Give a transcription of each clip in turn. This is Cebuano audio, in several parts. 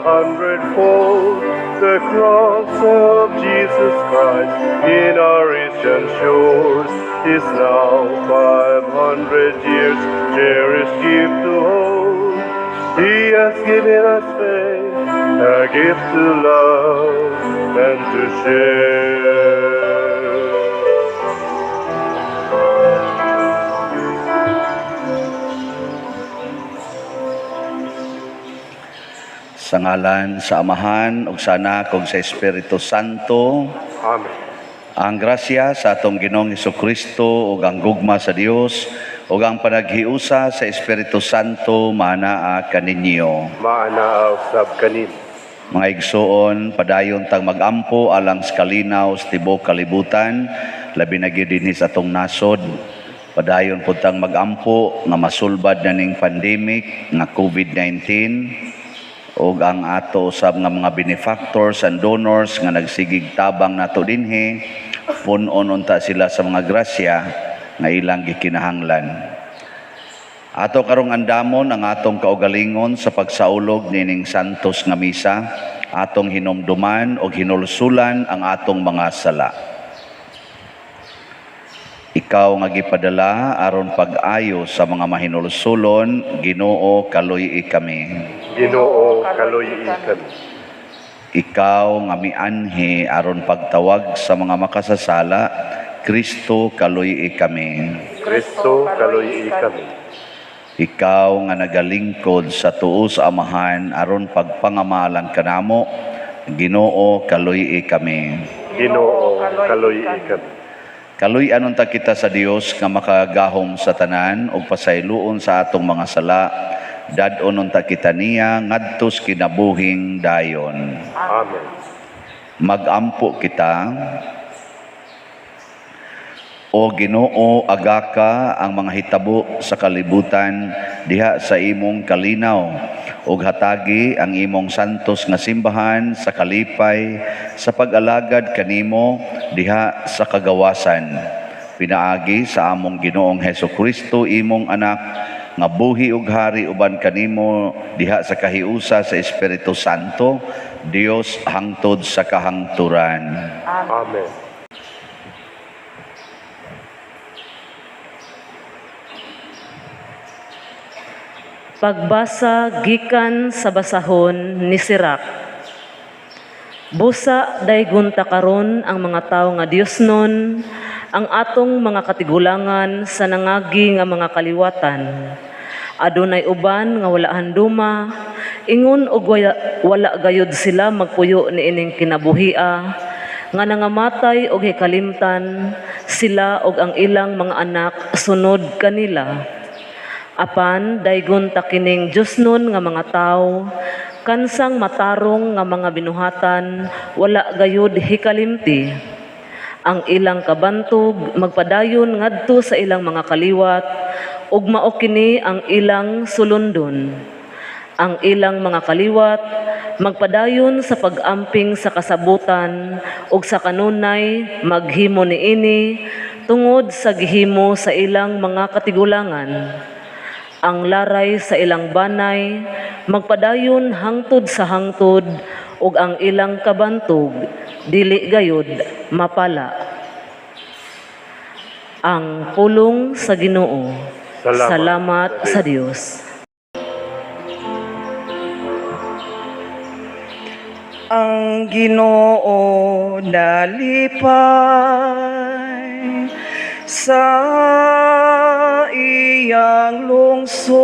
hundredfold. The cross of Jesus Christ in our eastern shores is now 500 years, cherished gift to hold. He has given us faith, a gift to love and to share. Sa ngalan sa Amahan ug sa Anak ug sa Espiritu Santo. Amen. Ang grasya sa atong Ginoong Kristo ug ang gugma sa Dios ug ang panaghiusa sa Espiritu Santo maanaa kaninyo. Maanaa usab kanimo. Mga igsoon, padayon tang magampo alang sa kalinaw sa tibuok kalibutan, labi na gyud dinhi sa atong nasod. Padayon pud tang magampo nga masulbad na ning pandemic nga COVID-19 ug ang ato usab nga mga benefactors and donors nga nagsigig tabang nato dinhi, pun-on unta sila sa mga grasya nga ilang gikinahanglan. Ato karong andamon ang atong kaugalingon sa pagsaulog nining santos nga misa, atong hinumduman og hinulsulan ang atong mga sala. Ikaw nga gipadala aron pag-ayo sa mga mahinulsulon, Ginoo, kaluy-i kami. Ginoo, kaluy-i kami. Ikaw nga mianhi aron pagtawag sa mga makasasala, Kristo, kaluy-i kami. Kristo, kaluy-i kami. Ikaw nga nagalingkod sa tuo sa Amahan aron pagpangamalan kanamo, Ginoo, kaluy-i kami. Ginoo, kaluy-i kami. Kaluy-an unta kita sa Dios nga makagahom sa tanan ug pasayloon sa atong mga sala, dad-on unta kita niya ngadto sa kinabuhing dayon. Amen. Magampo kita. O Ginoo, agaka ang mga hitabo sa kalibutan diha sa imong kalinaw ug hatagi ang imong santos nga simbahan sa kalipay sa pag-alagad kanimo diha sa kagawasan. Pinaagi sa among Ginoong Hesukristo, imong anak, nga buhi ug hari uban kanimo diha sa kahiusa sa Espiritu Santo, Dios hangtod sa kahangturan. Amen. Pagbasa gikan sa basahon ni Sirach. Busa daygon ta karon ang mga tawo nga Diosnon, ang atong mga katigulangan sa nangagi nga mga kaliwatan. Adunay uban nga wala handuma, ingon og wala gayud sila magpuyo niining kinabuhia, nga nangamatay og hikalimtan sila og ang ilang mga anak sunod kanila. Apan daygon ta kining Diosnon nga mga tawo, kansang matarong nga mga binuhatan, wala gayud hikalimti. Ang ilang kabantog magpadayon ngadto sa ilang mga kaliwat, ug mao kini ang ilang sulundon. Ang ilang mga kaliwat magpadayon sa pag-amping sa kasabutan ug sa kanunay maghimo niini tungod sa gihimo sa ilang mga katigulangan. Ang laray sa ilang banay magpadayon hangtod sa hangtod ug ang ilang kabantog dili gayud mapala. Ang pulong sa Ginoo. Salamat Salamat sa sa Dios. Ang Ginoo nalipay sa iyang lungsod.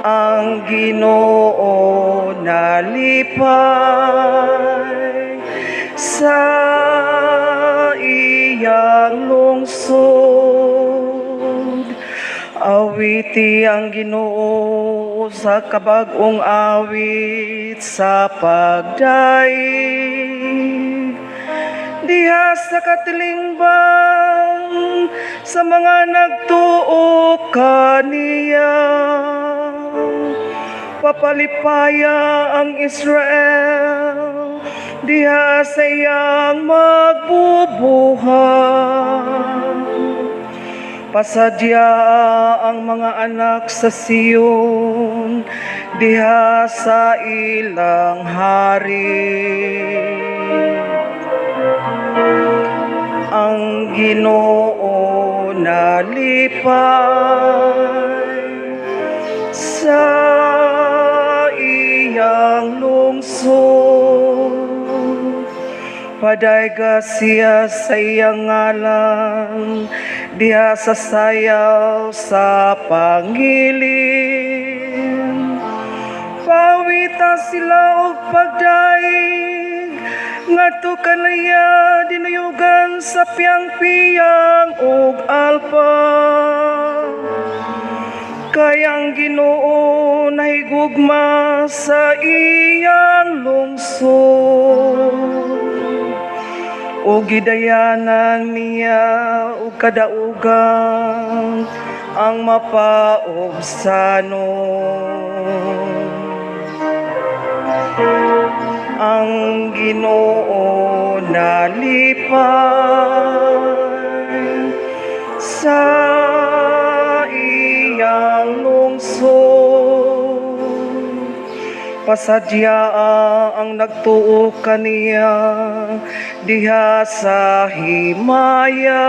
Ang Ginoo nalipay sa iyang lungsod. Awiti ang Ginoo sa kabag-ong awit sa pagdaig. Diha sa katilingban sa mga nagtuo kaniya. Papalipaya ang Israel diha sa iyang magbubuhat. Pasadya ang mga anak sa Sion. diha sa ilang hari. Ang Ginoo nalipay sa iyang lungsod. Padayga siya sa iyang ngalan diha sa sayaw sa pangilin. Pawita sila og pagdaig ngadto kanaya dinuyugan sa piyang-piyang ug alpa. Kay ang Ginoo nahigugma sa iyang lungsod ug gidayanan niya og kadaugan ang mapaubsanon. Ang Ginoo nalipay sa iyang lungsod. Pasadya ang nagtuo kaniya diha sa himaya.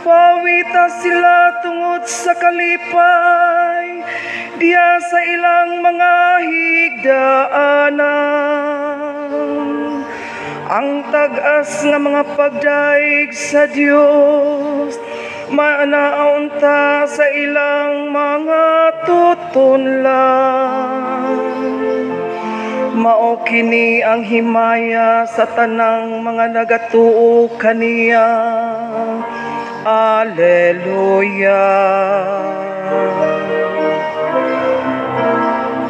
Pawita sila tungod sa kalipay diha sa ilang mga higdaanan. Ang tag-as nga mga pagdaig sa Dios maanaunta sa ilang mga tutunlan. Mao kini ang himaya sa tanang mga nagatuo kaniya. Alleluia.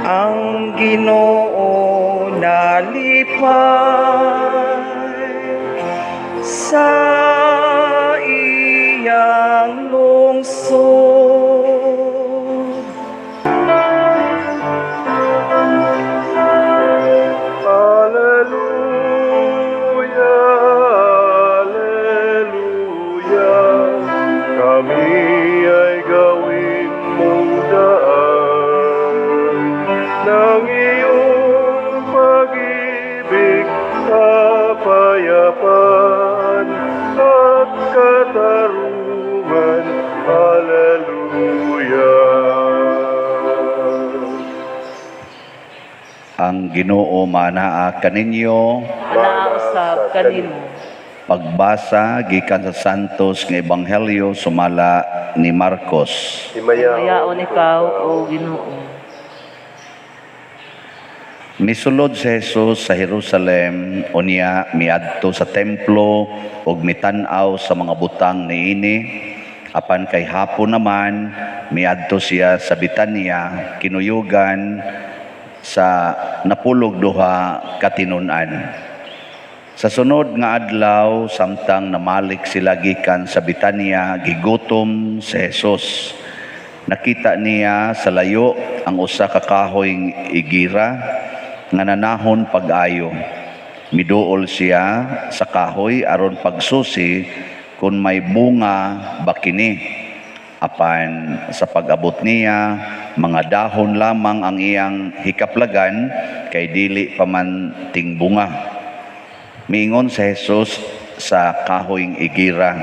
Ang Ginoo nalipay sa iyang lungsod. Alleluia, Alleluia, kami ay gawin mong daan ng iyong pag-ibig, kapayapaan at katarungan. Alleluia. Ang Ginoo maanaa kaninyo. Anaa usab kanimo. Pagbasa gikan sa Santos nga Ebanghelyo sumala ni Marcos. Himayaon ikaw, o Ginoo. Misulod si Jesus sa Jerusalem, unya miadto sa templo ug mitan-aw sa mga butang niini. Apan kay hapon naman miadto siya sa Betania, kinuyugan sa napulog duha ka tinun-an. Sa sunod nga adlaw, samtang namalik sila gikan sa Betania, gigutom si Jesus. Nakita niya sa layo ang usa ka kahoy igira nga nanahon pag-ayo. Miduol siya sa kahoy aron pagsusi kung may bunga ba kini. Apan sa pag-abot niya, mga dahon lamang ang iyang hikaplagan kay dili pa man tingbunga. Miingon si Jesus sa kahoyng igira,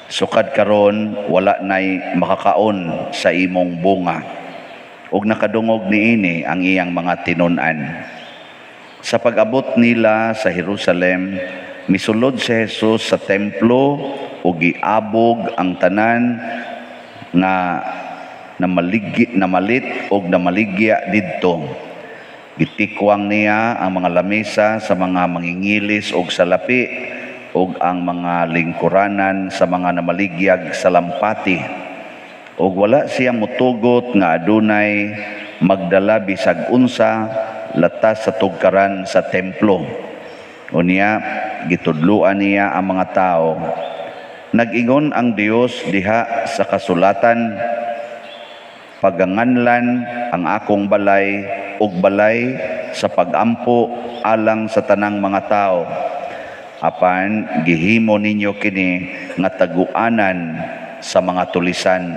"Sukad karon wala nay makakaon sa imong bunga." Ug nakadungog niini ang iyang mga tinun-an. Sa pag-abot nila sa Jerusalem, misulod si Jesus sa templo ug giabog ang tanan nga namalit og namaligya didto. Gitikwang niya ang mga lamesa sa mga mangingilis og salapi ug ang mga lingkuranan sa mga namaligyag sa lampati. Ug wala siya motugot nga adunay magdala bisag unsa latas sa tugkaran sa templo. Unya gitudloan niya ang mga tao. Nag-ingon ang Dios diha sa kasulatan, "Paganganlan ang akong balay ug balay sa pagampo alang sa tanang mga tao." Apan gihimo ninyo kini nga taguanan sa mga tulisan.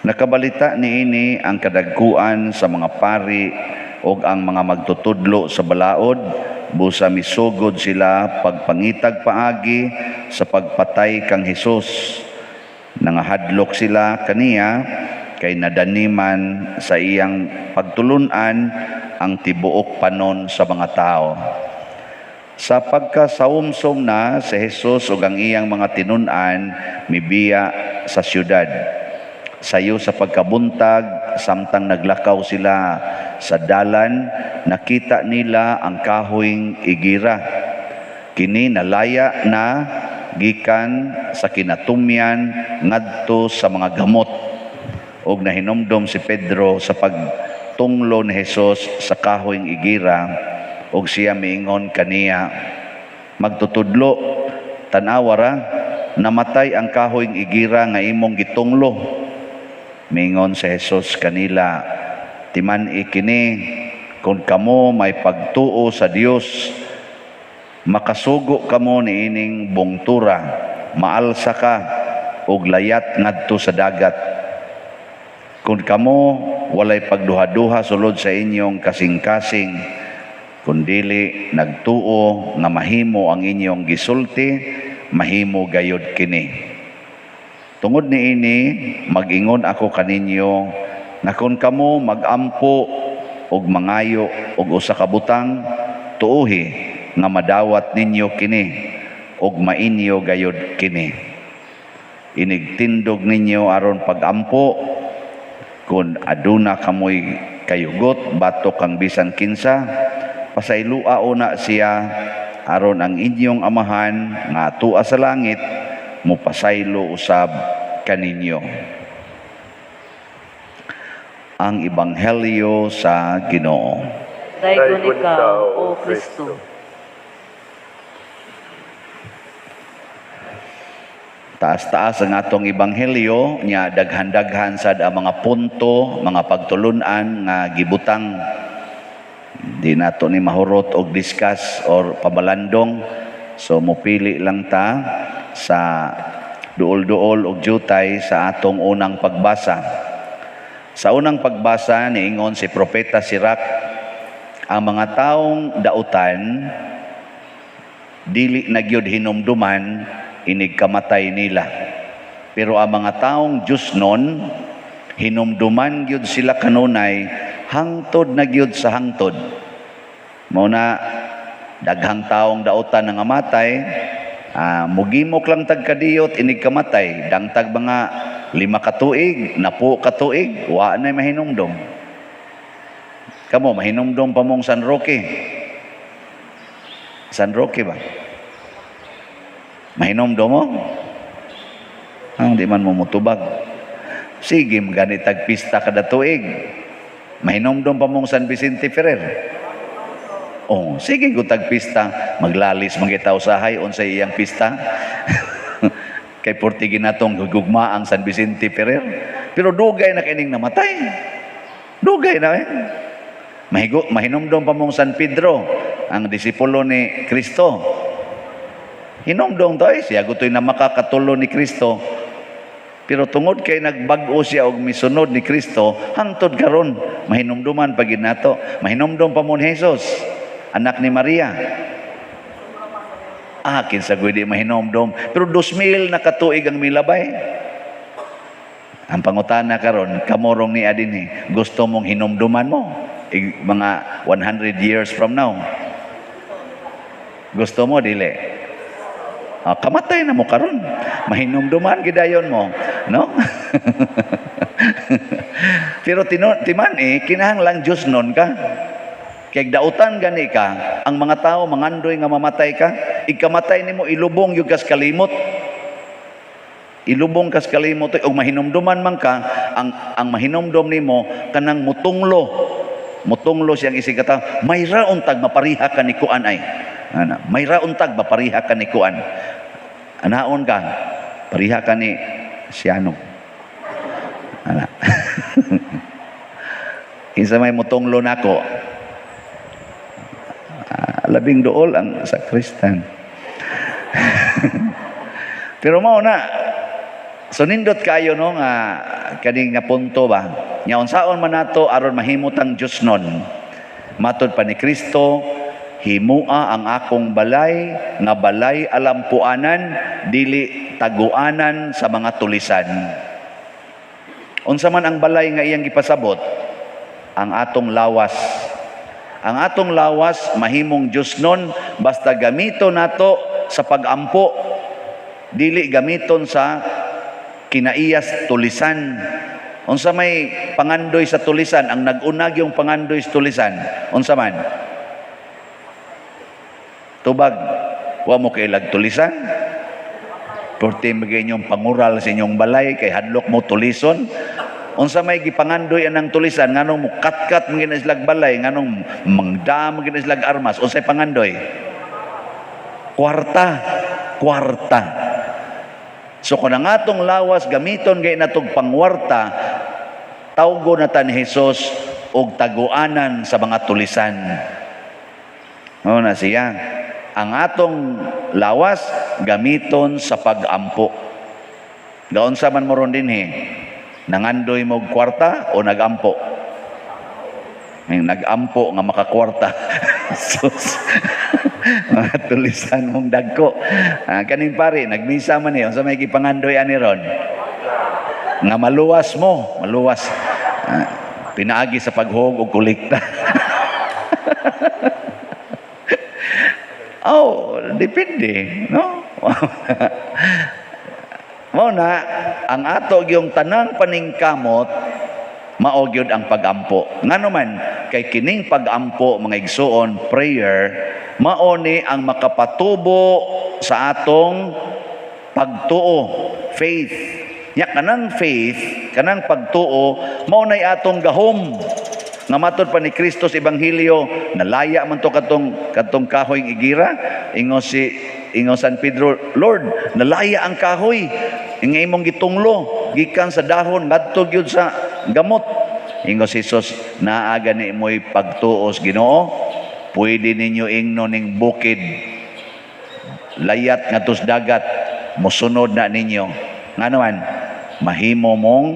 Nakabalita niini ang kadagkuan sa mga pari ug ang mga magtutudlo sa balaod, busa misugod sila pagpangitag paagi sa pagpatay kang Hesus. Nangahadlok sila kaniya kay nadaniman sa iyang pagtulun-an ang tibuok panon sa mga tao. Sa pagkasawumsom na si Jesus ug ang iyang mga tinun-an mibiya sa syudad. Sayo sa pagkabuntag, samtang naglakaw sila sa dalan, nakita nila ang kahoyng igira. Kini nalaya na gikan sa kinatumyan ngadto sa mga gamot. Og nahinomdom si Pedro sa pagtunglo ni Jesus sa kahoyng igira, og siya miingon kaniya, "Magtutudlo, tan-awa ra, namatay ang kahoyng igira nga imong gitunglo." Miingon si Jesus kanila, "Timan-i kini, kung kamo may pagtuo sa Dios, makasugo kamo niining bungtura, 'Maalsa ka ug layat ngadto sa dagat.' Kung kamo walay pagduha-duha sulod sa inyong kasing-kasing, kundili nagtuo nga mahimo ang inyong gisulti, mahimo gayod kini. Tungod niini, mag-ingon ako kaninyo nga kung kamo magampo og mangayo og usa ka butang, tuohi nga madawat ninyo kini og mainyo gayod kini. Inigtindog ninyo aron pagampo, kung aduna kamoy kayugot batok kang bisan kinsa, pasaylua una siya aron ang inyong Amahan nga atua sa langit mopasaylo usab kaninyo." Ang Ebanghelyo sa Ginoo. Daygon ikaw, O Kristo. Taas-taas ang atong ebanghelyo nya, daghan-daghan sad ang mga punto, mga pagtulunan nga gibutang. Di nato ni mahurot og discuss or pabalandong. So mopili lang ta sa duol-duol og jutay sa atong unang pagbasa. Sa unang pagbasa, niingon si Propeta Sirach, ang mga taong dautan dili na gyud hinumduman inig kamatay nila. Pero ang mga taong Diyosnon, hinumduman gyud sila kanunay hangtod na gyud sa hangtod. Mao na daghang taong dautan nga matay, mugimok lang tag kadiyot inig kamatay, dangtag mga 5 ka tuig, 10 ka tuig, wa na mahinumdom. Kamo mahinumdom pa mong San Roque. San Roque ba? Mahinumdom mo? Ang di man mo mutubag. Sige, ganit tag pista kada tuig. Mahinumdom pa mong San Vicente Ferrer. Oh, sige kung tag pista, maglalis mangita usahay unsay iyang pista. Kay portige natong gugma ang San Vicente Ferrer. Pero dugay na kining namatay. Dugay na eh. Mahinumdom pa mong San Pedro, ang disipulo ni Kristo. Hinumdom to eh, siya gutoy na makakatulo ni Kristo. Pero tungod kay nagbag-o siya og misunod ni Kristo, hangtod karon mahinumduman pa gid nato. Mahinumdom pa mo ni Jesus, anak ni Maria. Ah, kinsa gud di mahinumdom. Pero 2000 na katuig ang milabay. Ang pangutana karon, kamorong ni adinhi, gusto mong hinumduman mo mga 100 years from now? Gusto mo dili? Ah, kamatay na mo karon. Mahinumduman gidayon mo, no? Pero timan kinahanglang Dios nun ka. Kay dautan gani ka, ang mga tao mangandoy nga mamatay ka, ikamatay nimo ilubong gyud kas kalimot. Ilubong kas kalimot og mahinumduman man ka, ang mahinumdum nimo kanang mutunglo. Mutunglo siyang isig kata, may rauntag mapariha ka ni kuan ay. Ana, may rauntag mapariha ka ni kuan. Anaon ka, pariha ka ni Siano. Ana. Kinsa may mutunglo nako? Labing duol ang sakristan. Pero mao na So nindot kayo, no, nga kaning nga punto ba. Nya unsaon man nato aron mahimo tang Diyosnon? Matod pa ni Kristo, "Himua ang akong balay nga balay alampuanan, dili taguanan sa mga tulisan." Unsa man ang balay nga iyang gipasabot? Ang atong lawas. Ang atong lawas mahimong Diyosnon basta gamito nato sa pagampo, dili gamiton sa kinaiyas tulisan. Unsa may pangandoy sa tulisan? Ang nag-unag yung pangandoy sa tulisan, unsa man? Tubag, wa mo kailag tulisan? Porte magay inyong pangural sa inyong balay kay hadlok mo tulison. Unsa may gipangandoy anang tulisan? Nganong mo katkat man gina silag balay? Nganong mangda man gina silag armas? Unsay pangandoy? Kwarta, kwarta. So kung ang atong lawas gamiton gay natog pangwarta, tawgo na ta ni Jesus og taguanan sa mga tulisan. Mao na siya. Ang atong lawas gamiton sa pag-ampo. Gaunsa man mo ron dinhi? Nangandoy mo og kwarta o nagampo? May nagampo nga makakwarta. Sus. Mga tulisan mong dagko. Ah, kaning pare, nagmisa man eh. Unsa may gipangandoy ani ron? Nga maluwas mo, maluwas. Ah, pinaagi sa paghog og kolekta. Oh, depende, no? Mao na ang ato gyung tanang paningkamot mao gyud ang pagampo. Ngano man kay kining pagampo, mga igsuon, prayer, mao ni ang makapatubo sa atong pagtuo, faith. Nya kanang faith, kanang pagtuo, mao nay atong gahom. Nga matod pa ni Kristo sa Ebanghelyo, nalaya man to katong kahoy ng igira. Ingon San Pedro, "Lord, nalaya ang kahoy nga imong gitunglo gikan sa dahon ngadto gyud sa gamot." Ingon si Jesus, "Naa gani mo'y pagtuos Ginoo, pwede ninyo ingnon ning bukid, layat ngadto sa dagat, mosunod na ninyo." Ngano man, mahimo mong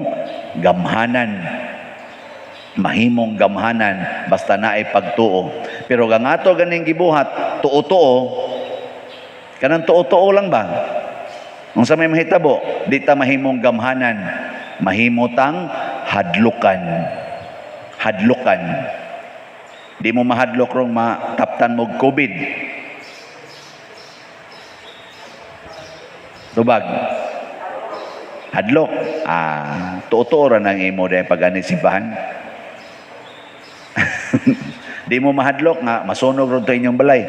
gamhanan. Mahimong gamhanan basta naay pagtuo. Pero ang ato ganing gibuhat, tuo-tuo, kanang tuo-tuo lang ba? Unsa may mahitabo? Di ta mahimong gamhanan, mahimo tang hadlukan. Hadlukan. Di mo mahadlok rong mataptan mo og COVID. Tubag. Hadlok. Ah, tuo-tuo ra nang imo dahil pag-ani simbahan. Di mo mahadlok nga masunog ron to inyong balay.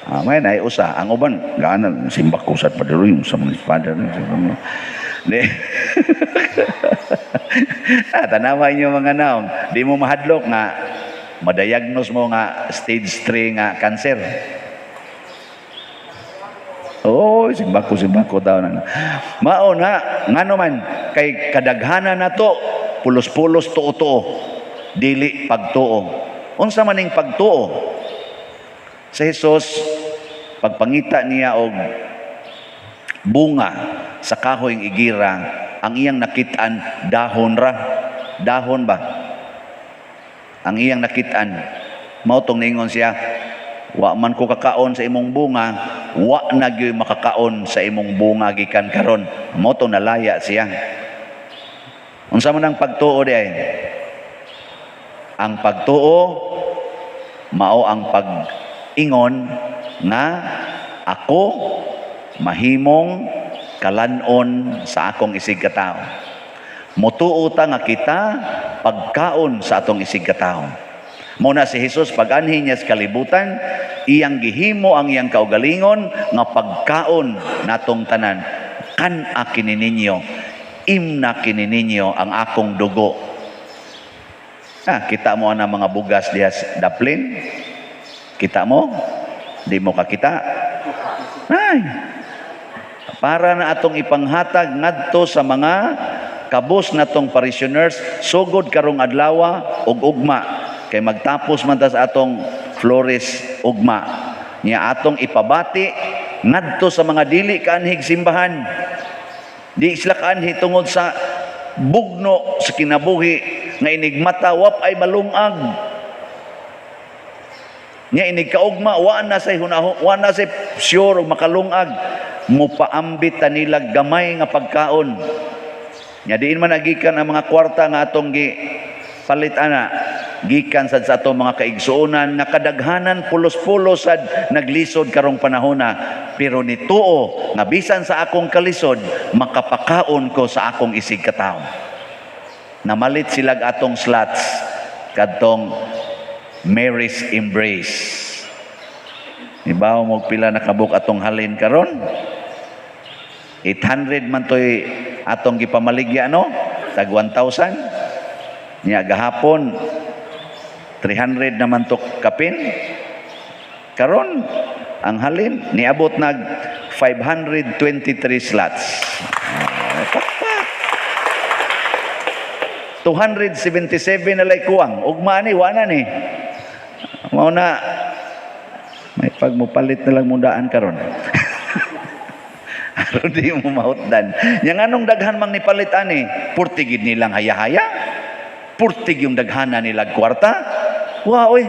Ah, may nay usa ang uban gaana simbak ko sa padero yung sa mga father. Di. Ah, tanawa inyo mga naong. Di mo mahadlok nga madiagnose mo nga stage 3 nga cancer. Oh, simbako daw na. Mao na, ngano man kay kadaghanan nato pulos-pulos tuo-tuo, dili pagtuo. Unsa man ning pagtuo? Sa Jesus, pagpangita niya og bunga sa kahoy ng igira, ang iyang nakit-an dahon ra. Dahon ba? Ang iyang nakit-an. Mao tong ningon siya, "Wa man ko kakaon sa imong bunga, wa na gyud makakaon sa imong bunga gikan karon." Mao tong nalaya siya. Unsa man ang pagtuo di ay? Ang pagtuo mao ang pag-ingon nga ako mahimong kalanon sa akong isig katawo. Mutuo ta nga kita pagkaon sa atong isig katawo. Mao na si Jesus pag-anhi niya sa kalibutan, iyang gihimo ang iyang kaugalingon nga pagkaon natong tanan. Kan-a kini ninyo, imna kini ninyo ang akong dugo. Ah, kita mo ang mga bugas diha sa daplin? Kita mo? Di mo kakita? Ay, para na atong ipanghatag ngadto sa mga kabus natong parishioners sugod karong adlawa ug ugma, kay magtapos man ta sa atong Flores ugma, nya atong ipabati ngadto sa mga dili kaanhig simbahan. Di sila kaanhi tungod sa bugno sa kinabuhi nga inigmata wap ay malungag. Nya inig kaugma wa na say hunaho, wa na say sure og makalungag, mupaambit ta nila gamay nga pagkaon. Nya diin man nagikan ang mga kwarta nga atong gi palit ana, gikan sad sa atong mga kaigsuonan nga kadaghanan pulos-pulos sad naglisod karong panahona, pero nituo nga bisan sa akong kalisod makapakaon ko sa akong isig katawo. Namalit silag atong slots kadtong Mary's Embrace. Ibaw mo pila nakabuk atong halin karon? 800 man to'y atong gipamaligya, no? Tag 1,000. Nya gahapon 300 naman to kapin. Karon ang halin niabot nag 523 slots. Ah, pakpak. 277 na lay kuwang. Ugma ni, wala ni. Mao na may pag mopalit na lang mundaan karon. Aron di mo mahutdan. Yang anong daghan mang nipalit ani? Purtigid nilang haya-haya. Purtig yung daghana nila kwarta. Wa oy.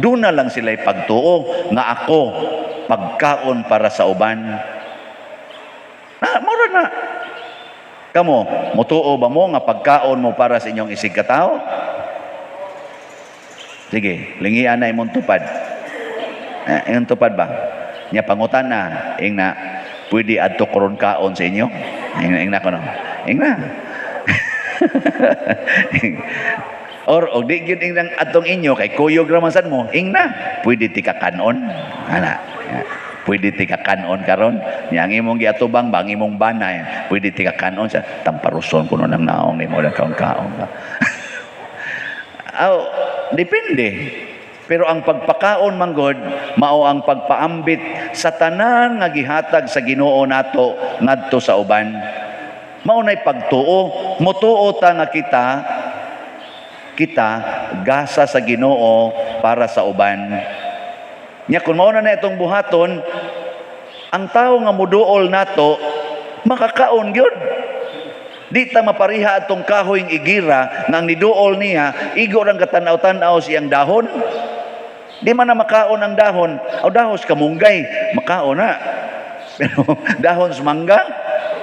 Doon na lang sila pagtuo nga ako pagkaon para sa uban. Na, mura na. Kamo, mutuo ba mo nga pagkaon mo para sa inyong isig katao? Sige, lingian na imong tupad. Eh, imong tupad ba? Nya pangutan na, ing na, pwede adto karon kaon sa inyo? Ing na kono. Ing na. Or og di gyud ing nang adtong inyo kay kuyog ra man sad mo, ing na, pwede ti ka kanon. Ana. Pwede ti ka kanon karon. Nya ang imong giatubang ba ang imong bana, pwede ti ka kanon sa tamparuson kuno nang naong nimo lang kaon-kaon ka. Aw, depende. Pero ang pagpakaon manggod mao ang pagpaambit sa tanan nga gihatag sa Ginoo nato ngadto sa uban. Mao nay pagtuo, motuo ta nga kita kita gasa sa Ginoo para sa uban. Nya kung mao na na itong buhaton, ang tao nga muduol nato makakaon gyud. Di ta mapariha atong kahoy ng igira nga ang niduol niya igo rang katanaw-tanaw siyang dahon. Di man na makaon ang dahon. O dahon sa kamunggay, makaon na. Pero dahon sa mangga,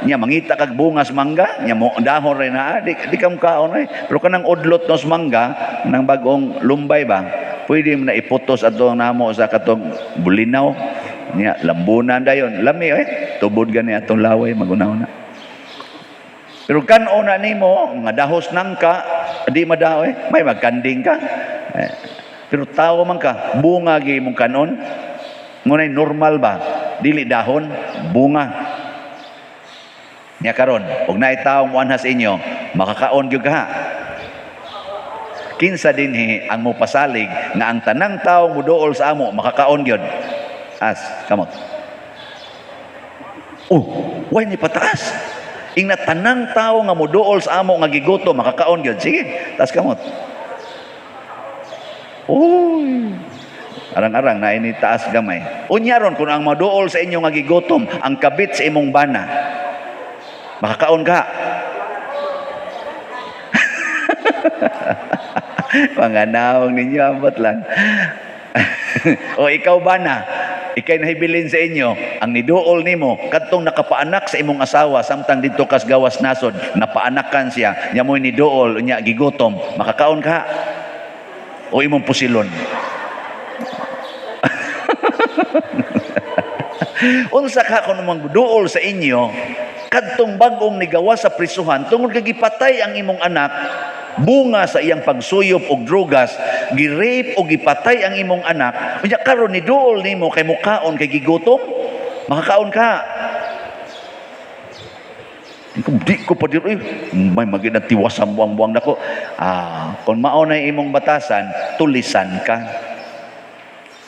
nya mangita kag bunga sa mangga, nya mo dahon rin na, di ka makaon eh. Pero kanang udlot no sa mangga, nang bagong lumbay ba, pwede mo na iputos ato namo sa katong bulinaw. Nya lambunan dayon, lami eh. Tubod gani atong laway magunaw na. Pero kan-o na nimo, nga dahos nangka, di madao eh, may magkanding ka. Eh, pero tao man ka, bunga gi imong kanon. Ngunay normal ba? Dili dahon, bunga. Nya karon, og naay tawo moanha sa inyo, makakaon gyud ka. Kinsa dinhi ang mopasalig nga ang tanang tawo moduol sa amo makakaon gyud? As, kamot. Oh, why ni pataas? Ingna tanang tawo nga moduol sa amo nga gigutom makakaon gyud. Sige, taas kamot. Uy. Arang-arang na ini taas gamay. Unya ron kung ang moduol sa inyo nga gigutom ang kabit sa imong bana, makakaon ka. Panganawang ninyo ambot lang. O ikaw bana, ikay nahibilin sa inyo, ang niduol nimo kadtong nakapaanak sa imong asawa samtang didto kas gawas nasod, napaanakan siya, nya mo'y niduol nya gigutom, makakaon ka? O imong pusilon? Unsa ka kung magduol sa inyo kadtong bag-ong nigawas sa prisuhan tungod kay gipatay ang imong anak, bunga sa iyang pagsuyop og drugas, gi-rape og gipatay ang imong anak, unya karon niduol nimo kay mukaon kay gigutom, makakaon ka? Di ko pa diri, may maging tiwas ang buwang-buwang nako. Ah, kung mao na imong batasan, tulisan ka.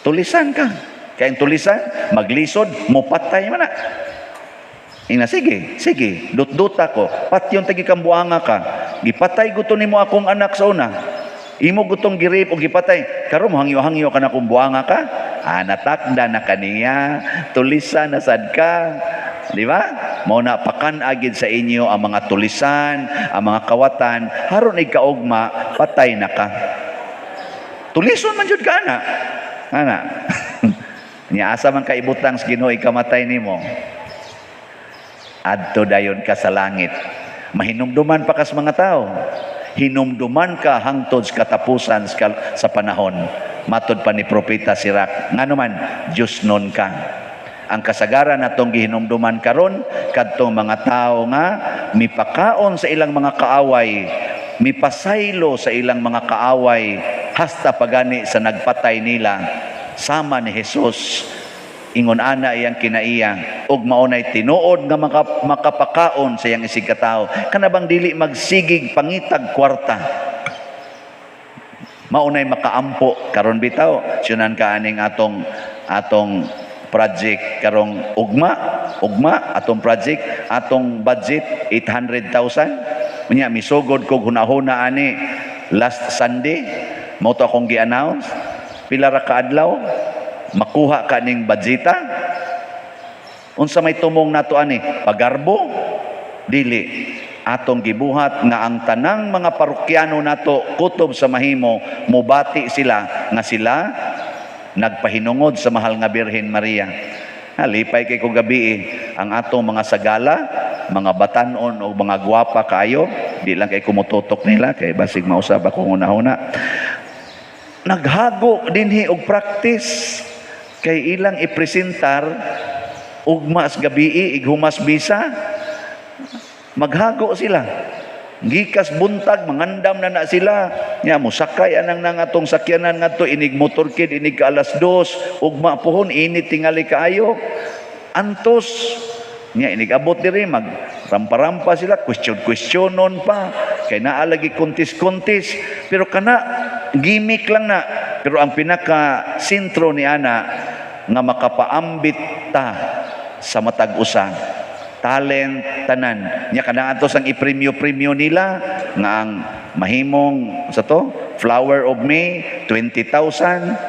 Tulisan ka. Kaya ang tulisan, maglisod, mupatay man na. Ina, sige, sige, dut-duta ko, patyon tagi kambuanga ka. Gipatay guto nimo akong anak sa una. Imo gutong girip o gipatay. Karon hangyo-hangyo ka na kung buanga ka. Ah, natakda na kaniya, tulisan na sad ka. Di ba? Mao na pakan-a gid sa inyo ang mga tulisan, ang mga kawatan, haron ikaugma, patay na ka. Tulison man jud ka ana. Ana. Nya asa man ka ibutang sa Ginoo ikamatay nimo? Adto dayon ka sa langit. Mahinumduman pa kas mga tao. Hinumduman ka hangtod sa katapusan sa panahon. Matod pa ni Propeta Sirac. Ngano man, Diyos nun ka. Ang kasagaran natong gihinumduman karon kadtong mga tao nga mipakaon sa ilang mga kaaway, mipasaylo sa ilang mga kaaway hasta pagani sa nagpatay nila, sama ni Jesus. Ingon ana iyang kinaiya ug mao nay tinuod nga makapakaon sa iyang isigkatawo, kana bang dili magsigig pangitag kwarta, mao nay makaampo karon bitaw. Syunan ka aning atong atong project karong ugma ugma, atong project, atong budget 800,000. Unya misugod kog hunahuna ani last Sunday, mao to akong gi-announce. Pila ra ka adlaw makuha ka ning budgeta. Unsa may tumong nato ani? Pagarbo? Dili. Atong gibuhat nga ang tanang mga parokyano nato kutob sa mahimo mubati sila nga sila nagpahinungod sa mahal nga Birhen Maria. Lipay kay ko gabi eh. Ang atong mga sagala, mga batanon o mga gwapa kayo, di lang kay kumututok nila kay basig mausab akong una-una. Naghago dinhi og practice kay ilang ipresentar ugma sa gabi ighumas bisa. Maghago sila gikas buntag, mangandam na na sila. Nya mosakay anang nang atong sakyanan ngadto inig motorkid, inig ka 2:00 ugma pohon, init tingali kaayo, antos. Nya inig abot diri, mag rampa-rampa sila, question questionon pa kay naa lagi kontis-kontis, pero kana gimmick lang na. Pero ang pinaka sentro ni ana nga makapaambit ta sa matag usa, talent tanan nya kana ato sang ipremyo-premyo nila nga ang mahimong sa to Flower of May 20,000,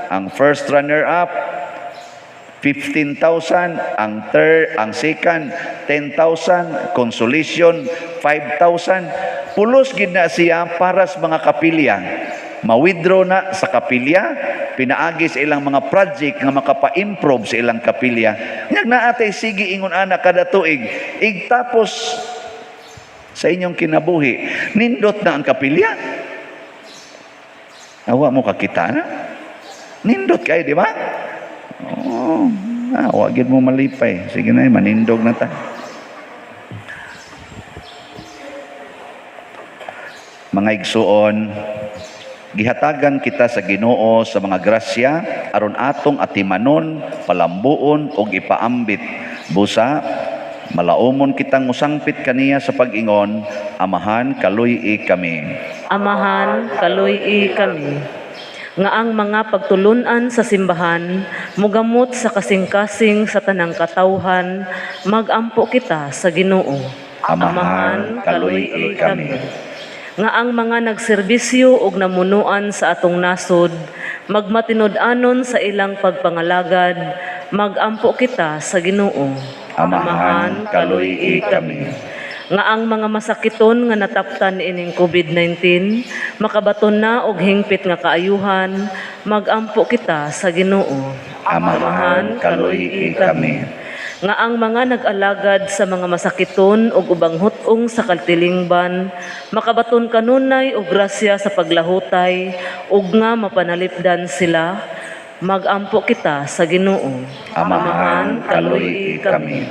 ang first runner up 15,000, ang third, ang second 10,000, consolation 5,000. Pulos gid na siya para sa mga kapilya. Ma-withdraw na sa kapilya, pinaagi sa ilang mga project nga makapa-improve sa ilang kapilya. Nyag naatay sige ingon ana kada tuig, igtapos sa inyong kinabuhi, nindot na ang kapilya. Awa mo kakita na. Nindot kay, di ba? Oh, wa gid mo malipay. Sige na, manindog na ta. Mga igsuon, gihatagan kita sa Ginoo sa mga grasya aron atong atimanon, palambuon ug ipaambit. Busa malaumon kitang musangpit kaniya sa pag-ingon, Amahan, kaluy-i kami. Amahan, kaluy-i kami. Nga ang mga pagtulunan sa simbahan mugamot sa kasing-kasing sa tanang katawhan, magampo kita sa Ginoo. Amahan, kaluy-i kami. Nga ang mga nagserbisyo ug namunuan sa atong nasod magmatinud-anon sa ilang pagpangalagad, magampo kita sa Ginoo. Amahan, kaluy-i kami. Nga ang mga masakiton nga nataptan ining COVID-19 makabaton na og hingpit nga kaayuhan, magampo kita sa Ginoo. Amahan, kaluy-i kami. Nga ang mga nag-alagad sa mga masakiton ug ubang hut-ong sa katilingban makabaton kanunay og grasya sa paglahutay ug nga mapanalipdan sila, magampo kita sa Ginoo. Amahan, kaluy-i kami.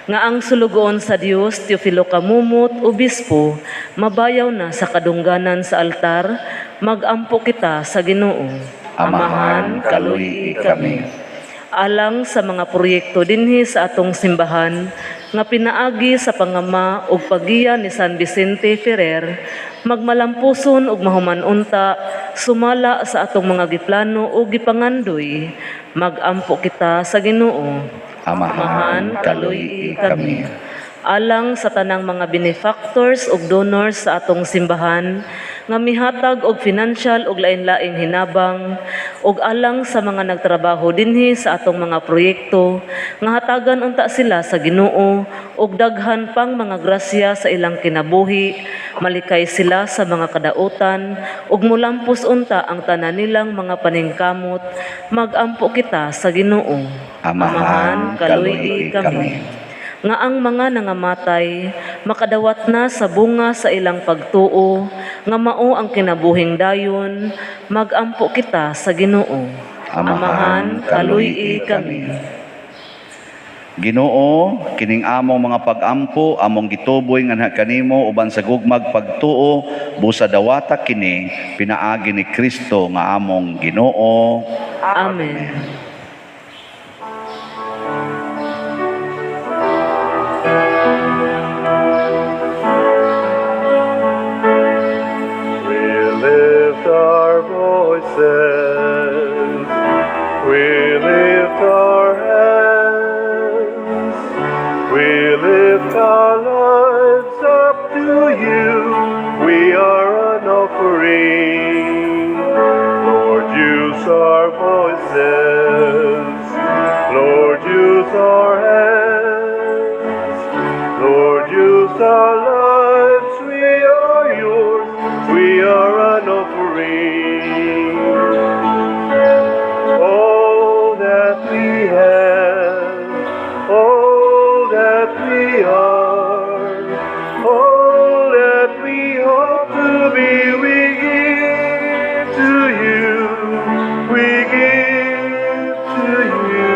Nga ang sulugoon sa Dios Teofilo Camomot, obispo, mabayaw na sa kadungganan sa altar, magampo kita sa Ginoo. Amahan, kaluy-i kami. Alang sa mga proyekto dinhi sa atong simbahan nga pinaagi sa pangama ug paggiya ni San Vicente Ferrer, magmalampuson ug mahuman-unta sumala sa atong mga giplano ug gipangandoy, magampo kita sa Ginoo. Amahan, kaluy-i kami. Alang sa tanang mga benefactors ug donors sa atong simbahan nga mihatag og financial ug lain-laing hinabang Ug alang sa mga nagtrabaho dinhi sa atong mga proyekto, nga hatagan unta sila sa Ginoo og daghan pang mga grasya sa ilang kinabuhi, malikay sila sa mga kadautan ug mulampos unta ang tanan nilang mga paningkamot, magampo kita sa Ginoo. Amahan, kaluy-i kami. Nga ang mga nangamatay makadawat na sa bunga sa ilang pagtuo, nga mao ang kinabuhing dayon, magampo kita sa Ginoo. Amahan, kaluy-i kami. Ginoo, kining among mga pagampo, among gituboy nganha kanimo uban sa gugmag pagtuo, busa dawata kini pinaagi ni Kristo nga among Ginoo. Amen. We lift our voices, we lift our hands, we lift our lives up to you. We are an offering. Lord, use our voices, Lord, use our hands, Lord, use our lives. We are yours, we are an offering. All that we have, all that we are, all that we hope to be, we give to you, we give to you.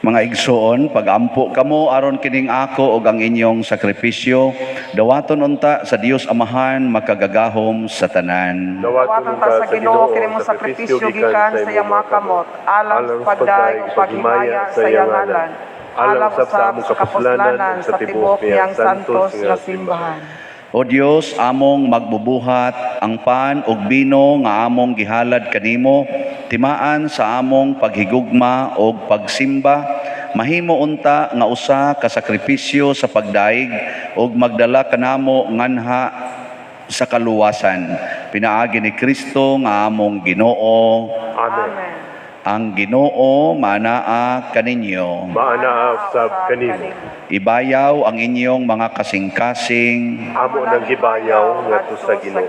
Mga igsoon, pagampo kamo aron kining ako ug ang inyong sakripisyo, dawaton unta sa Dios Amahan makagagahom sa tanan. Dawaton ta sa Ginoo kini mong sakripisyo gikan sa iyang mga kamot, alang sa pagdayeg ug paghimaya sa iyang ngalan, alang usab sa among kapuslanan sa tibuok niyang santos nga simbahan. O Dios, among magbubuhat ang pan ug bino nga among gihalad kanimo, timaan sa among paghigugma ug pagsimba, mahimo unta nga usa ka sakripisyo sa pagdaig ug magdala kanamo nganha sa kaluwasan. Pinaagi ni Kristo nga among Ginoo. Amen. Amen. Ang Ginoo manaa kaninyo. Maanaa sab kanimo. Ibayaw ang inyong mga kasing-kasing. Amo nang gibayaw ngadto sa Ginoo.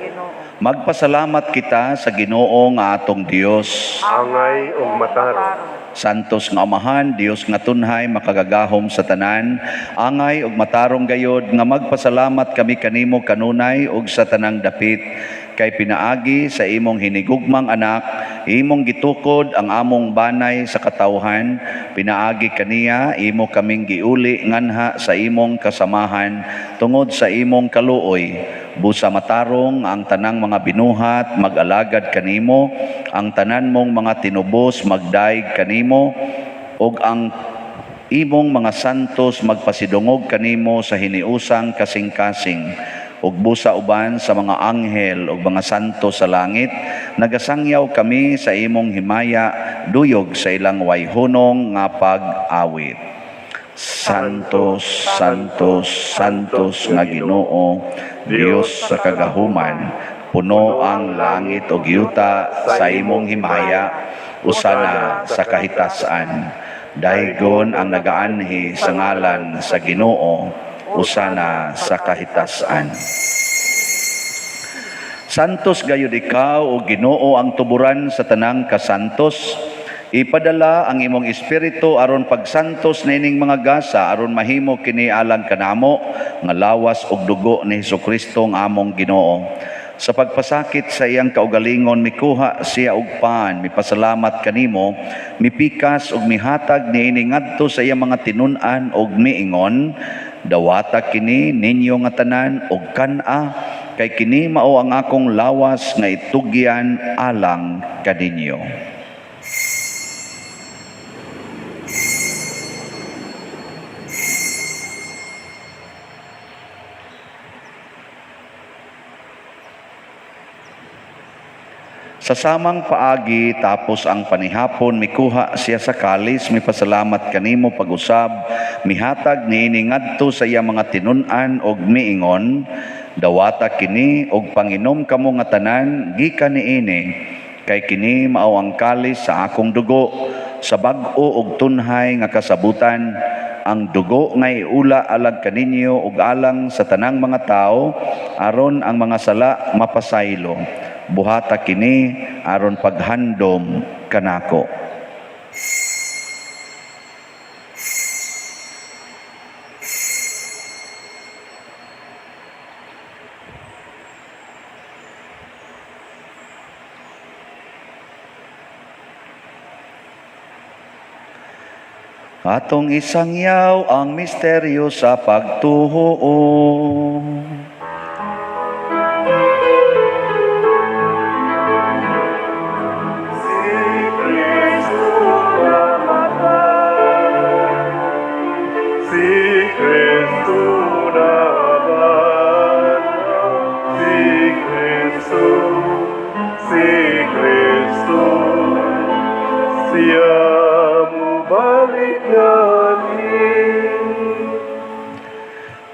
Magpasalamat kita sa Ginoo nga atong Dios. Angay ug matarong. Santos nga Amahan, Dios nga tunhay, makagagahom sa tanan, angay ug matarong gayod nga magpasalamat kami kanimo kanunay ug sa tanang dapit, kay pinaagi sa imong hinigugmang anak, imong gitukod ang among banay sa katawhan, pinaagi kaniya imo kaming giuli nganha sa imong kasamahan tungod sa imong kaluoy. Busa matarong ang tanang mga binuhat mag-alagad kanimo, ang tanan mong mga tinubos magdaig kanimo, ug ang imong mga santos magpasidungog kanimo sa hiniusang kasing-kasing. Ug busa uban sa mga anghel ug mga santo sa langit, nagasangyaw kami sa imong himaya, duyog sa ilang wayhunong nga pag-awit. Santos, Santos, Santos nga Ginoo, Dios sa kagahuman, puno ang langit ug yuta sa imong himaya, usana sa kahitasan. Daygon ang nagaanhi sa ngalan sa Ginoo, usana sa kahitasan. Santos gayud ikaw o Ginoo ang tuburan sa tanang kasantos. Ipadala ang imong espiritu aron pagsantos nining mga gasa aron mahimo kini alang kanamo nga lawas ug dugo ni Hesukristo nga among Ginoo. Sa pagpasakit sa iyang kaugalingon mikuha siya og pan, mipasalamat kanimo, mipikas ug mihatag niini ngadto sa iyang mga tinun-an ug miingon, dawata kini ninyo nga tanan ug kan-a, kay kini mao ang akong lawas nga itugyan alang kaninyo. Sa samang paagi, tapos ang panihapon, mikuha siya sa kalis, mipasalamat kanimo pag-usab, mihatag niini ngadto sa iya mga tinun-an og miingon, dawata kini og panginom kamo nga tanan gikan niini, kay kini mao ang kalis sa akong dugo, sa bag-o og tunhay nga kasabutan, ang dugo nga iula alang kaninyo ug alang sa tanang mga tawo, aron ang mga sala mapasaylo. Buhata kini aron paghandom kanako. Atong isangyaw ang misteryo sa pagtuo.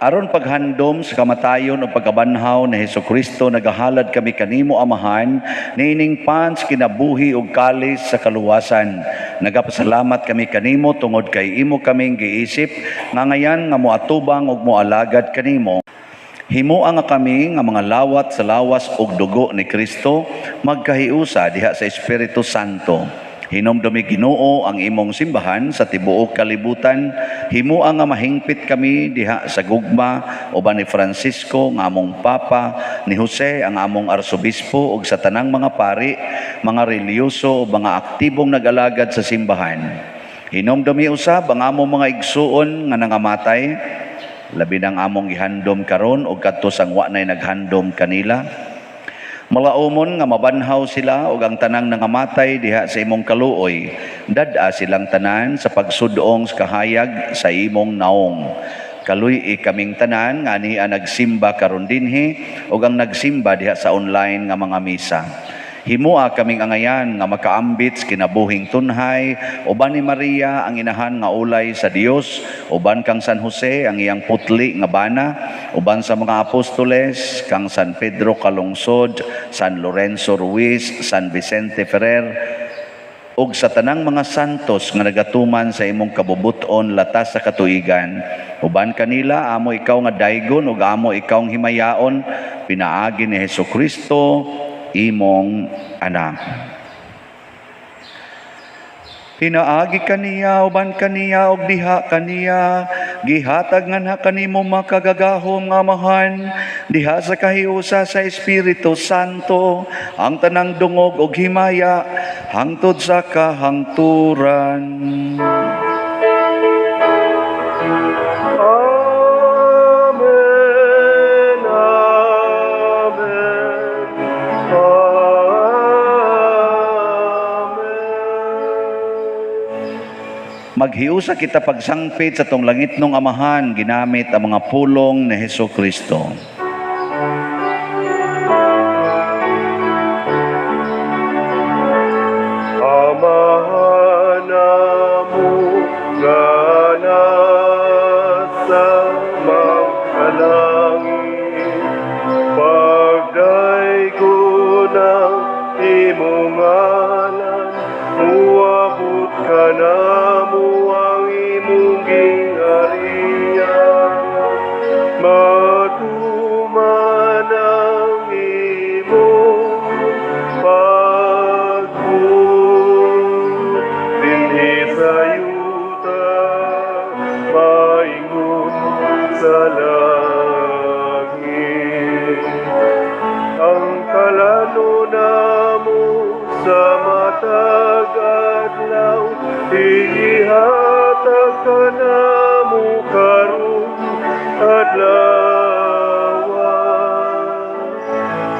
Aron paghandom sa kamatayon o pagkabanhaw ni Hesukristo, nagahalad kami kanimo, Amahan, niining pans kinabuhi ug kalis sa kaluwasan. Nagapasalamat kami kanimo tungod kay imo kaming giisip nga ngayan nga moatubang ug moalagad kanimo. Himoa nga kami nga mga lawat sa lawas ug dugo ni Kristo magkahiusa diha sa Espiritu Santo. Hinomdumi Ginoo ang imong simbahan sa tibuok kalibutan. Himoa nga mahingpit kami diha sa gugma uban ni Francisco nga among Papa, ni Jose ang among Arsobispo ug sa tanang mga pari, mga relihiyoso ug mga aktibong nag-alagad sa simbahan. Hinomdumi usab ang among mga igsuon nga nangamatay, labi nang among gihandom karon ug kadto sang wa nay naghandom kanila. Malaumon nga mabanhaw sila ug ang tanang nangamatay diha sa imong kaluoy. Dad-a silang tanan sa pagsudong sa kahayag sa imong naong. Kaluy-i kaming tanan nga ania nagsimba karon dinhi ug ang nagsimba diha sa online nga mga misa. Himoa kaming angayan nga makaambit sa kinabuhing tunhay, uban ni Maria ang inahan nga ulay sa Dios, uban kang San Jose ang iyang putli nga bana, uban sa mga apostoles kang San Pedro Calungsod, San Lorenzo Ruiz, San Vicente Ferrer, ug sa tanang mga santos nga nagatuman sa imong kabubuton latas sa katuigan. Uban kanila amo ikaw nga daygon ug amo ikaw himayaon, pinaagi ni Hesukristo imong anak. Pinaagi kaniya, uban kaniya, ug diha kaniya, gihatag nga na kanimo makagagahom nga Amahan, diha sa kahiusa sa Espiritu Santo, ang tanang dungog ug himaya, hangtod sa kahangturan. Maghiusa kita pagsangpit sa tong langitnong Amahan, ginamit ang mga pulong ni Hesukristo. Amahan namo nga nasa mga langit, pagdaygon ang imong ngalan, muabot ka namo ang imong gingharian. Matuman ang imong pagbuot dinhi sa yuta, maingon sa langit. Ang kalano namo sa matag adlaw, ihatag kanamo karon adlaw.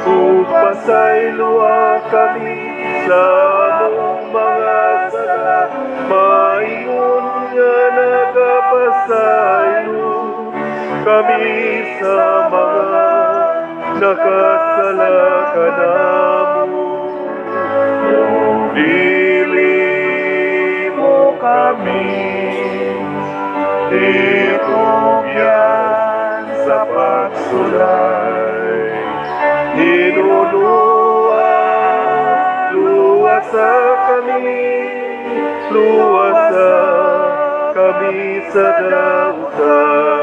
Ug pasayloa kami sa among mga sala, maingon nga nagapasaylo kami sa mga nakasala kanamo. Dili mo kami itugyan sa pagsulay. Hinunua, luwasa kami, luwasa kami sa dautan.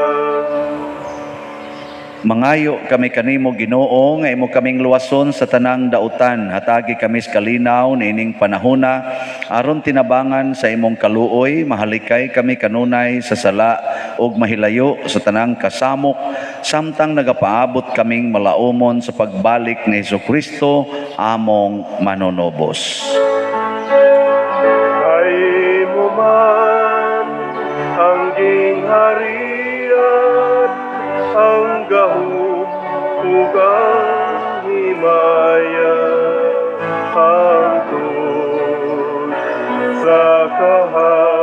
Mangayo kami kanimo, Ginoo, nga imo kaming luwason sa tanang dautan. Hatagi kami sa kalinaw niining panahona aron tinabangan sa imong kaluoy mahalikay kami kanunay sa sala ug mahilayo sa tanang kasamok samtang nagapaabot kaming malaumon sa pagbalik ni Hesukristo among manunobos. Kay imo man ang gingharian, ang gahom ug ang himaya, hangtod sa kahangturan.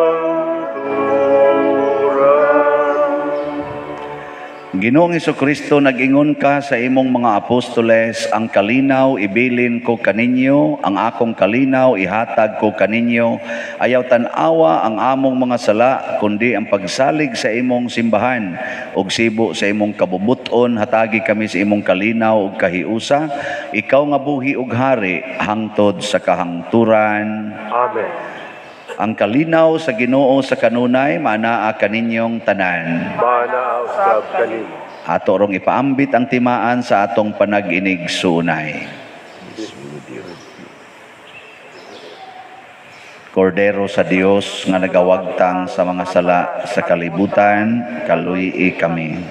Ginoong Hesukristo, nag-ingon ka sa imong mga apostoles, "Ang kalinaw ibilin ko kaninyo, ang akong kalinaw ihatag ko kaninyo. Ayaw tan-awa ang among mga sala, kundi ang pagsalig sa imong simbahan. Ug sibo sa imong kabubuton, hatagi kami sa imong kalinaw ug kahiusa. Ikaw nga buhi ug hari hangtod sa kahangturan." Amen. Ang kalinaw sa Ginoo sa kanunay maanaa kaninyong tanan. Maanaa usab kanimo. Ato rong ipaambit ang timaan sa atong panag-inigsuonay. Kordero sa Dios nga nagawagtang sa mga sala sa kalibutan, kaluy-i kami.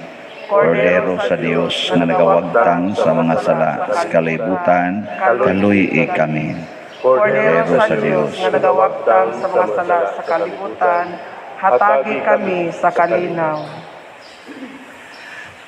Kordero sa Dios nga nagawagtang sa mga sala sa kalibutan, kaluy-i kami. Kordero sa Dios nga nagawagtang sa mga sala sa kalibutan, hatagi kami sa kalinaw.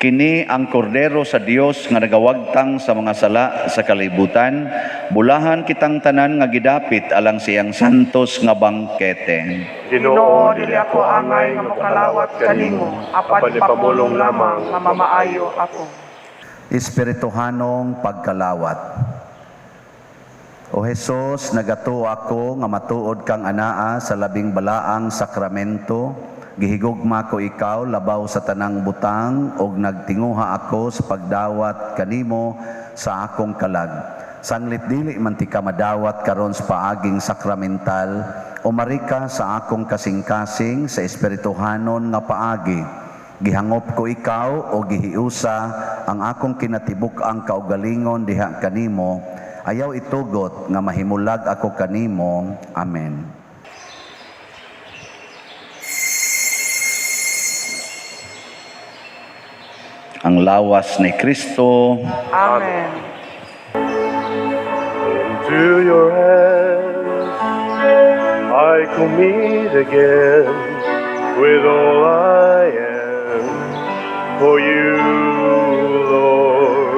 Kini ang kordero sa Dios nga nagawagtang sa mga sala sa kalibutan, bulahan kitang tanan nga gidapit alang siyang santos nga bangkete. Ginoo, dili ako angay nga mokalawat kanimo, apan ipamulong lamang nga mamaayo ako. Espirituhanong pagkalawat. O Hesus, nagatuo ako nga matuod kang anaa sa labing balaang sakramento. Gihigugma ko ikaw labaw sa tanang butang ug nagtinguha ako sa pagdawat kanimo sa akong kalag. Sanglit dili man ti ka madawat karon sa paaging sakramental, umari ka sa akong kasing-kasing sa espirituhanon nga paagi. Gihangop ko ikaw o gihiusa ang akong kinatibuk-ang kaugalingon diha kanimo. Ayaw itugot nga mahimulag ako kanimo. Amen. Ang lawas ni Kristo. Amen. Into your hands I commit again with all I am for you, Lord.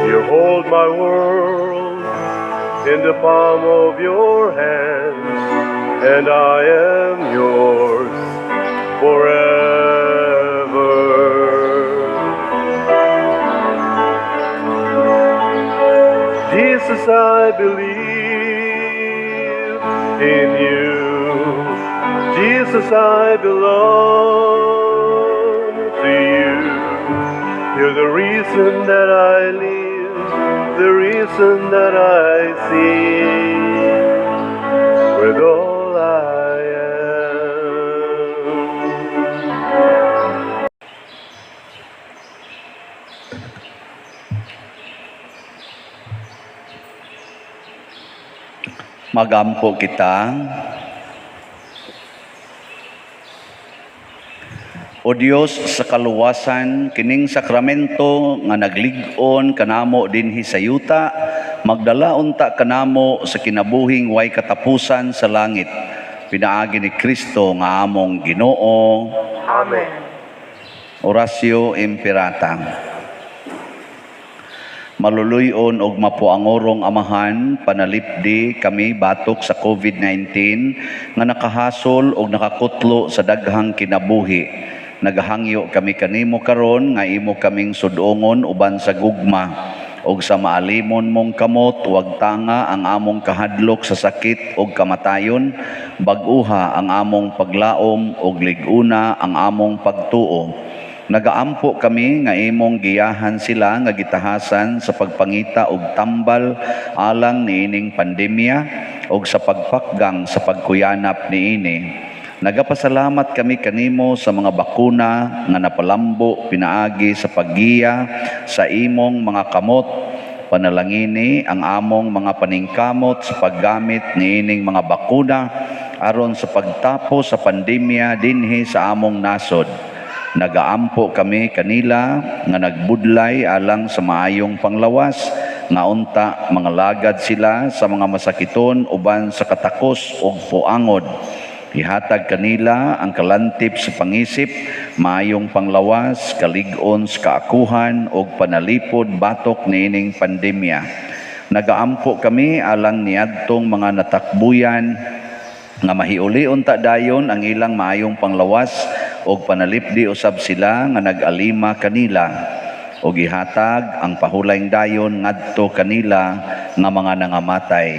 You hold my world in the palm of your hands, and I am yours forever. Jesus, I believe in you. Jesus, I belong to you. You're the reason that I live, the reason that I sing, with all I am. Magampo kita. O Dios sa kaluwasan, kining sakramento nga naglig-on kanamo dinhi sa yuta, magdala unta kanamo sa kinabuhing way katapusan sa langit. Pinaagi ni Kristo nga among Ginoo. Amen. Oratio Imperata. Maluluyon og mapuangorong Amahan, panalipdi kami batok sa COVID-19 nga nakahasol og nakakutlo sa daghang kinabuhi. Nagahangyo kami kanimo karon nga imo kaming sudongon uban sa gugma. Ug sa maalimon mong kamot, wagtanga ang among kahadlok sa sakit ug kamatayon, bag-uha ang among paglaom ug lig-una ang among pagtuo. Nagaampo kami nga imong giyahan sila nga gitahasan sa pagpangita og tambal alang niining pandemya ug sa pagpakgang sa pagkuyanap niini. Nagapasalamat kami kanimo sa mga bakuna nga napalambo pinaagi sa paggiya sa imong mga kamot. Panalangini ang among mga paningkamot sa paggamit niining mga bakuna aron sa pagtapos sa pandemya dinhi sa among nasod. Nagaampo kami kanila nga nagbudlay alang sa maayong panglawas, nga unta mangalagad sila sa mga masakiton uban sa katakos ug puangod. Ihatag kanila ang kalantip sa pangisip, maayong panglawas, kalig-on sa kaakuhan ug panalipod batok niining pandemya. Nagaampo kami alang niadtong mga natakbuyan nga mahiuli unta dayon ang ilang maayong panglawas ug panalipdi usab sila nga nag-alima kanila, ug ihatag ang pahulayng dayon ngadto kanila nga mga nangamatay.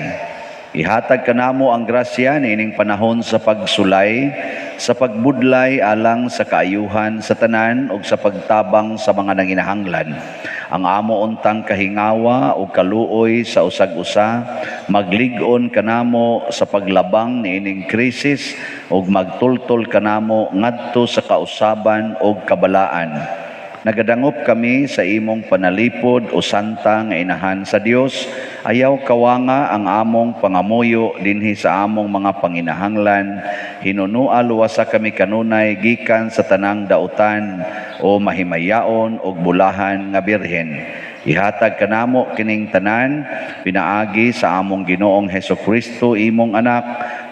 Ihatag kanamo ang grasya niining panahon sa pagsulay, sa pagbudlay alang sa kaayuhan sa tanan ug sa pagtabang sa mga nanginahanglan. Ang amo untang kahingawa ug kaluoy sa usag-usa maglig-on kanamo sa paglabang niining krisis ug magtultol kanamo ngadto sa kausaban ug kabalaan. Nagadangop kami sa imong panalipod o santa nga inahan sa Dios. Ayaw kawanga ang among pangamuyo dinhi sa among mga panginahanglan. Hinunua luwasa kami kanunay gikan sa tanang dautan o mahimayaon og bulahan nga birhen. Ihatag kanamo kining tanan pinaagi sa among Ginoong Hesukristo, imong anak,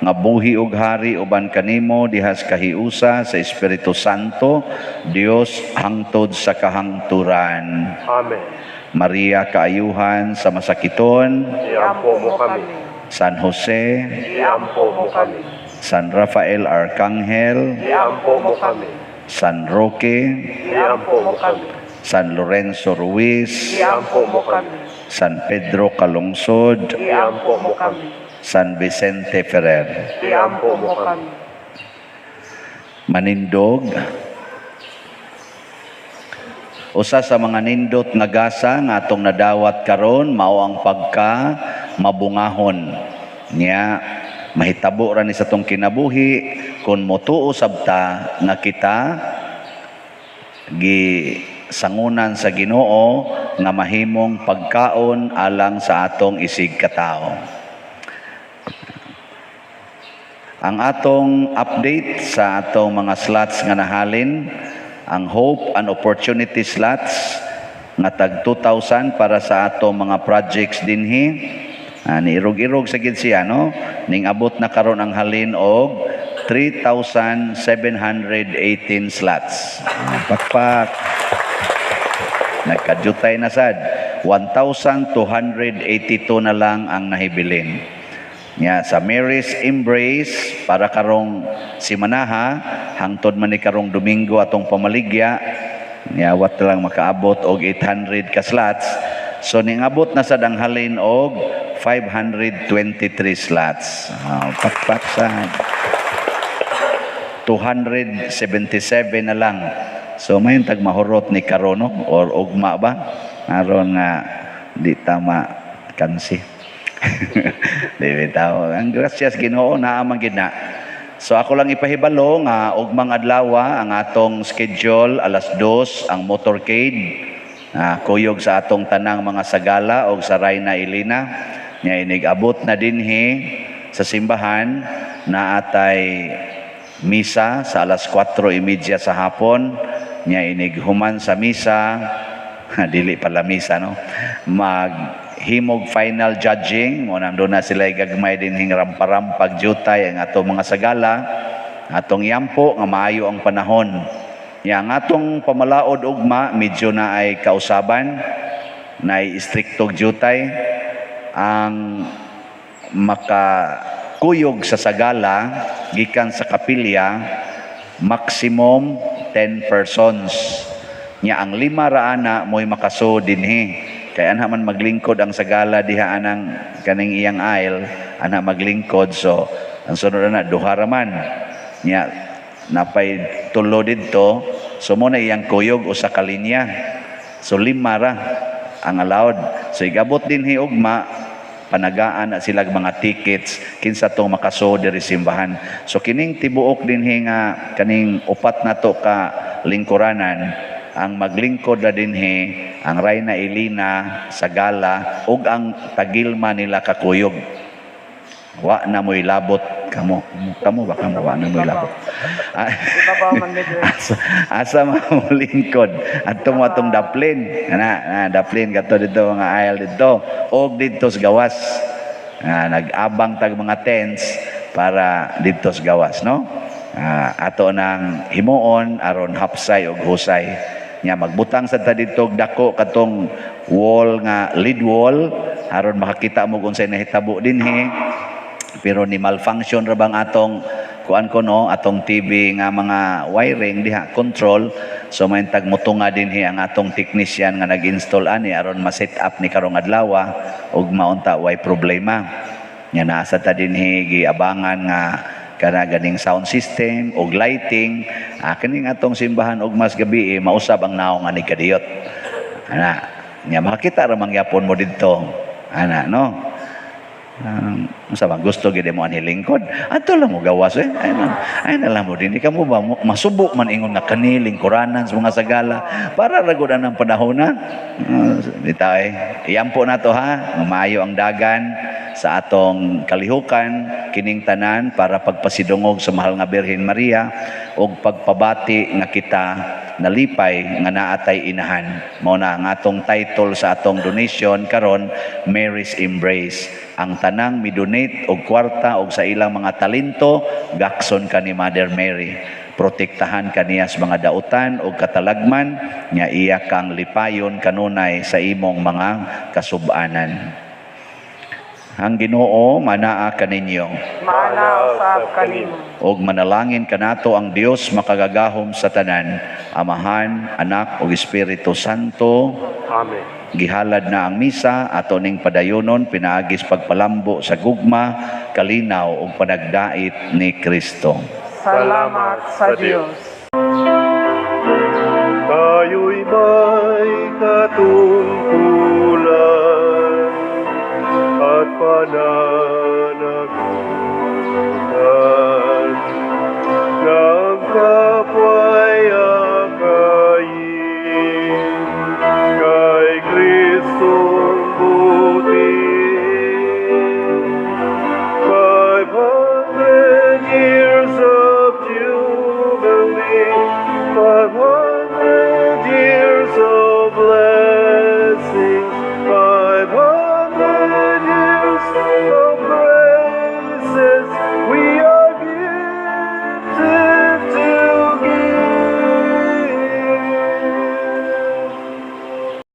nga buhi ug hari uban kanimo dihas kahiusa sa Espiritu Santo, Dios, hangtod sa kahangturan. Amen. Maria, kaayuhan sa masakiton, Iampo mo kami. San Jose, Iampo mo kami. San Rafael Arcangel, Iampo mo kami. San Roque, Iampo mo kami. San Lorenzo Ruiz, Iampo mo kami. San Pedro Calungsod, Iampo mo kami. San Vicente Ferrer. Iampo mo kami. Manindog. Usa sa mga nindot nga gasa nga atong nadawat karon mao ang pagka mabungahon. Nya mahitabo ra ni sa atong kinabuhi kung motuo sabta nga kita gi sangunan sa Ginoo nga mahimong pagkaon alang sa atong isig katawo. Ang atong update sa atong mga slots nga nahalin, ang Hope and Opportunity slots nga tag 2,000 para sa atong mga projects dinhi. Niirog-irog sa gid siya, no? Ning abot na karon ang halin og 3,718 slots. Pakpak. Nagkajutay na sad. 1,282 na lang ang nahibilin. Nya sa Mary's Embrace para karong simanaha, hangtod man ni karong Domingo atong pamaligya, nya wat lang makaabot og 800 ka slots. So ningabot na sad ang halin og 523 slots. Pakpak sad. 277 na lang. So may tag mahurot ni karon, no? Or ugma ba? Aron nga di tama kansi. Di bitaw. Ang grasyas Ginoo naa man gid na. So ako lang ipahibalo nga ugmang adlaw ang atong schedule, alas 2 ang motorcade. Kuyog sa atong tanang mga sagala og sa Reyna Elena. Nya inig abot na dinhi sa simbahan, naatay misa sa alas 4:30 sa hapon. Nya inig human sa misa, dili pala misa, no, maghimog final judging mo nang na sila gagmay dinhing ramparampag jutay ang atong mga sagala. Atong yampo nga maayo ang panahon. Nya ang atong pamalaod ugma medyo na ay kausaban, na ay istriktog jutay. Ang makakuyog sa sagala gikan sa kapilya maximum 10 persons. Nya ang 5 ra ana mo'y makaso dinhi. Kay anha man maglingkod ang sagala diha anang kaning iyang aisle, anha maglingkod. So ang sunod na duha ra man. Nya napay tulo didto, so mo na iyang kuyog usa ka linya. So lima ra ang allowed. So igabot dinhi ugma, panagaan na sila mga tickets kinsa tong makasuod diri simbahan. So kining tibuok dinhi nga kaning upat na to ka lingkuranan, ang maglingkod na dinhi ang Reyna Elena, Sagala ug ang tagilma nila kakuyog. Wa na mo'y labot kamo. Kamo ba kamo wa na mo'y labot? Ah, Ibabaw man medyo. Asa mo lingkod adto mo atong daplin ana na daplin kato dito mga aisle dito og didto sa gawas. Ah, nag-abang tag mga tents para didto sa gawas, no? Ah, ato nang himuon aron hapsay og husay. Nya magbutang sa ta didto og dako katong wall nga lead wall aron makakita mo kung unsay nahitabo dinhi. Pero ni malfunction ra bang atong kuan ko, no, atong TV nga mga wiring diha, control. So mahintag mutunga dinhi ang atong technician nga nag-install ani aron ma-set up ni karong adlaw ug maunta way problema. Nya naa sa ta dinhi giabangan nga kana ganing sound system og lighting. Ah, kining atong simbahan og mas gabi eh, mausab ang naong ani kadiyot ana. Nya makakita ra mangyapon mo didto ana, no? Unsa ba gusto gid mo anhi lingkod, adto lang mo gawas eh. Ay na lang mo din kamo ba masubo man ingon nga kani lingkuranan sa mga sagala para ra gud anang panahon na. Bitaw eh, iyampo na to ha, maayo ang dagan sa atong kalihukan kining tanan para pagpasidungog sa mahal nga Birhen Maria ug pagpabati nga kita nalipay nga naatay inahan. Mao na ang atong title sa atong donation karon, Mary's Embrace. Ang tanang midonate og kwarta og sa ilang mga talento, gakson ka ni Mother Mary. Protektahan kaniya sa mga dautan og katalagman, nya iya kang lipayon kanunay sa imong mga kasub-anan. Ang Ginoo manaa kaninyo. Maana usab kanimo. Og manalangin kanato ang Dios makagagahom sa tanan, Amahan, Anak ug Espiritu Santo. Amen. Gihalad na ang misa, ato ning padayonon pinaagis pagpalambo sa gugma, kalinaw ug panagdait ni Kristo. Salamat sa Dios. Tayo'y may katuparan.